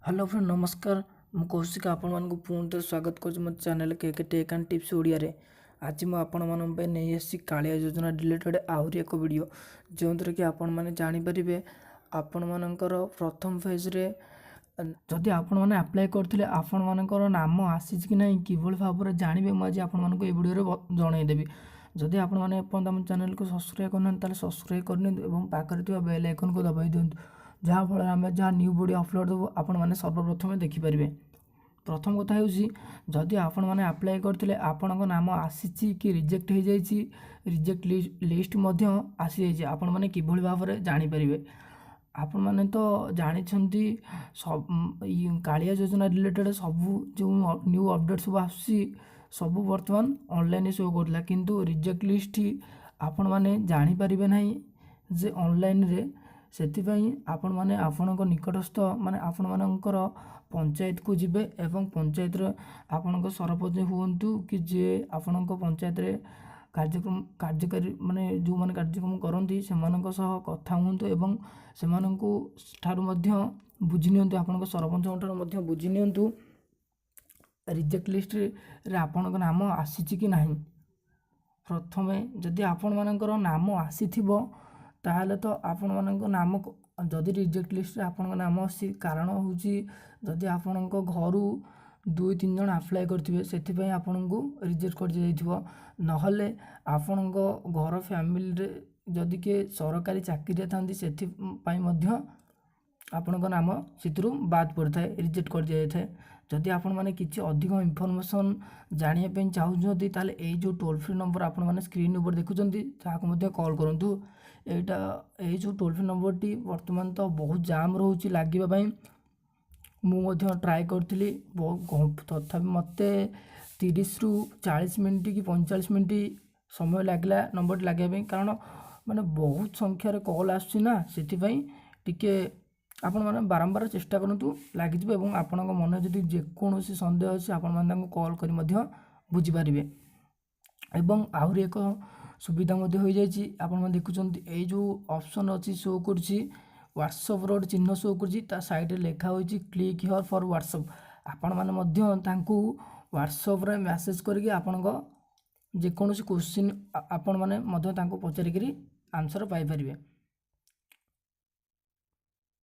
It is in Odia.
ହ୍ୟାଲୋ ଫ୍ରେଣ୍ଡ, ନମସ୍କାର। ମୁଁ କୌଶିକ, ଆପଣମାନଙ୍କୁ ପୁଣି ଥରେ ସ୍ୱାଗତ କରୁଛି ମୋ channel K K tech and tips ଓଡ଼ିଆରେ। ଆଜି ମୁଁ ଆପଣମାନଙ୍କ ପାଇଁ ନେଇ ଆସିଛି କାଳିଆ ଯୋଜନା ରିଲେଟେଡ଼୍ ଆହୁରି ଏକ ଭିଡ଼ିଓ, ଯେଉଁଥିରେ କି ଆପଣମାନେ ଜାଣିପାରିବେ ଆପଣମାନଙ୍କର ପ୍ରଥମ ଫେଜ୍ରେ ଯଦି ଆପଣମାନେ ଆପ୍ଲାଏ କରିଥିଲେ, ଆପଣମାନଙ୍କର ନାମ ଆସିଛି କି ନାହିଁ, କିଭଳି ଭାବରେ ଜାଣିବେ, ମୁଁ ଆଜି ଆପଣମାନଙ୍କୁ ଏହି ଭିଡ଼ିଓରେ ଜଣାଇଦେବି। ଯଦି ଆପଣମାନେ ଏପର୍ଯ୍ୟନ୍ତ ଆମ ଚ୍ୟାନେଲକୁ ସବସ୍କ୍ରାଇବ୍ କରିନାହାନ୍ତି, ତାହେଲେ ସବସ୍କ୍ରାଇବ୍ କରିନିଅନ୍ତୁ ଏବଂ ପାଖରେ ଥିବା ବେଲ୍ ଆଇକନ୍କୁ ଦବାଇ ଦିଅନ୍ତୁ, ଯାହାଫଳରେ ଆମେ ଯାହା ନ୍ୟୁ ଭିଡ଼ିଓ ଅପଲୋଡ଼ ଦେବୁ, ଆପଣମାନେ ସର୍ବପ୍ରଥମେ ଦେଖିପାରିବେ। ପ୍ରଥମ କଥା ହେଉଛି, ଯଦି ଆପଣମାନେ ଆପ୍ଲାଏ କରିଥିଲେ, ଆପଣଙ୍କ ନାମ ଆସିଛି କି ରିଜେକ୍ଟ ହୋଇଯାଇଛି, ରିଜେକ୍ଟ ଲିଷ୍ଟ ମଧ୍ୟ ଆସିଯାଇଛି, ଆପଣମାନେ କିଭଳି ଭାବରେ ଜାଣିପାରିବେ? ଆପଣମାନେ ତ ଜାଣିଛନ୍ତି, କାଳିଆ ଯୋଜନା ରିଲେଟେଡ଼୍ ସବୁ ଯେଉଁ ନ୍ୟୁ ଅପଡ଼େଟ୍ ସବୁ ଆସୁଛି, ସବୁ ବର୍ତ୍ତମାନ ଅନଲାଇନ୍ରେ ଶୋ କରୁଥିଲା। କିନ୍ତୁ ରିଜେକ୍ଟ ଲିଷ୍ଟ ଆପଣମାନେ ଜାଣିପାରିବେ ନାହିଁ ଯେ ଅନଲାଇନ୍ରେ। ସେଥିପାଇଁ ଆପଣମାନେ ଆପଣଙ୍କ ନିକଟସ୍ଥ, ମାନେ ଆପଣମାନଙ୍କର ପଞ୍ଚାୟତକୁ ଯିବେ ଏବଂ ପଞ୍ଚାୟତର ଆପଣଙ୍କ ସରପଞ୍ଚ ହୁଅନ୍ତୁ କି ଯିଏ ଆପଣଙ୍କ ପଞ୍ଚାୟତରେ କାର୍ଯ୍ୟକ୍ରମ କାର୍ଯ୍ୟକାରୀ, ମାନେ ଯେଉଁମାନେ କାର୍ଯ୍ୟକ୍ରମ କରନ୍ତି, ସେମାନଙ୍କ ସହ କଥା ହୁଅନ୍ତୁ ଏବଂ ସେମାନଙ୍କୁ ଠାରୁ ମଧ୍ୟ ବୁଝି ନିଅନ୍ତୁ, ଆପଣଙ୍କ ସରପଞ୍ଚଙ୍କ ଠାରୁ ମଧ୍ୟ ବୁଝି ନିଅନ୍ତୁ ରିଜେକ୍ଟ ଲିଷ୍ଟରେ ଆପଣଙ୍କ ନାମ ଆସିଛି କି ନାହିଁ। ପ୍ରଥମେ ଯଦି ଆପଣମାନଙ୍କର ନାମ ଆସିଥିବ, ତାହେଲେ ତ ଆପଣମାନଙ୍କ ନାମ, ଯଦି ରିଜେକ୍ଟ ଲିଷ୍ଟରେ ଆପଣଙ୍କ ନାମ ଆସିଛି, କାରଣ ହେଉଛି ଯଦି ଆପଣଙ୍କ ଘରୁ ଦୁଇ ତିନି ଜଣ ଆପ୍ଲାଏ କରିଥିବେ, ସେଥିପାଇଁ ଆପଣଙ୍କୁ ରିଜେକ୍ଟ କରିଦିଆଯାଇଥିବ। ନହେଲେ ଆପଣଙ୍କ ଘର ଫ୍ୟାମିଲିରେ ଯଦି କିଏ ସରକାରୀ ଚାକିରିଆ ଥାନ୍ତି, ସେଥିପାଇଁ ମଧ୍ୟ ଆପଣଙ୍କ ନାମ ସେଥିରୁ ବାଦ୍ ପଡ଼ିଥାଏ, ରିଜେକ୍ଟ କରିଦିଆଯାଇଥାଏ। ଯଦି ଆପଣମାନେ କିଛି ଅଧିକ ଇନଫର୍ମେସନ୍ ଜାଣିବା ପାଇଁ ଚାହୁଁଛନ୍ତି, ତାହେଲେ ଏଇ ଯେଉଁ ଟୋଲ୍ ଫ୍ରି ନମ୍ବର ଆପଣମାନେ ସ୍କ୍ରିନ୍ ଉପରେ ଦେଖୁଛନ୍ତି, ତାହାକୁ ମଧ୍ୟ କଲ୍ କରନ୍ତୁ। ଏଇ ଯେଉଁ ଟୋଲ୍ ଫ୍ରି ନମ୍ବରଟି ବର୍ତ୍ତମାନ ତ ବହୁତ ଜାମ୍ ରହୁଛି ଲାଗିବା ପାଇଁ। ମୁଁ ମଧ୍ୟ ଟ୍ରାଏ କରିଥିଲି ବହୁତ, ତଥାପି ମୋତେ 30ରୁ 40 ମିନିଟ୍ କି 45 ମିନିଟ୍ ସମୟ ଲାଗିଲା ନମ୍ବରଟି ଲାଗିବା ପାଇଁ। କାରଣ ମାନେ ବହୁତ ସଂଖ୍ୟାରେ କଲ୍ ଆସୁଛି ନା, ସେଥିପାଇଁ ଟିକେ ଆପଣମାନେ ବାରମ୍ବାର ଚେଷ୍ଟା କରନ୍ତୁ, ଲାଗିଯିବ। ଏବଂ ଆପଣଙ୍କ ମନରେ ଯଦି ଯେକୌଣସି ସନ୍ଦେହ ଅଛି, ଆପଣମାନେ ତାଙ୍କୁ କଲ୍ କରି ମଧ୍ୟ ବୁଝିପାରିବେ। ଏବଂ ଆହୁରି ଏକ ସୁବିଧା ମଧ୍ୟ ହୋଇଯାଇଛି। ଆପଣମାନେ ଦେଖୁଛନ୍ତି, ଏଇ ଯେଉଁ ଅପସନ୍ ଅଛି, ଶୋ କରୁଛି, ହ୍ୱାଟ୍ସଆପ୍ର ଗୋଟେ ଚିହ୍ନ ଶୋ କରୁଛି, ତା ସାଇଡ଼୍ରେ ଲେଖା ହୋଇଛି "କ୍ଲିକ୍ here for WhatsApp". ଆପଣମାନେ ମଧ୍ୟ ତାଙ୍କୁ ହ୍ୱାଟ୍ସଆପ୍ରେ ମେସେଜ୍ କରିକି ଆପଣଙ୍କ ଯେକୌଣସି କୋଶ୍ଚିନ୍ ଆପଣମାନେ ମଧ୍ୟ ତାଙ୍କୁ ପଚାରିକିରି ଆନ୍ସର୍ ପାଇପାରିବେ।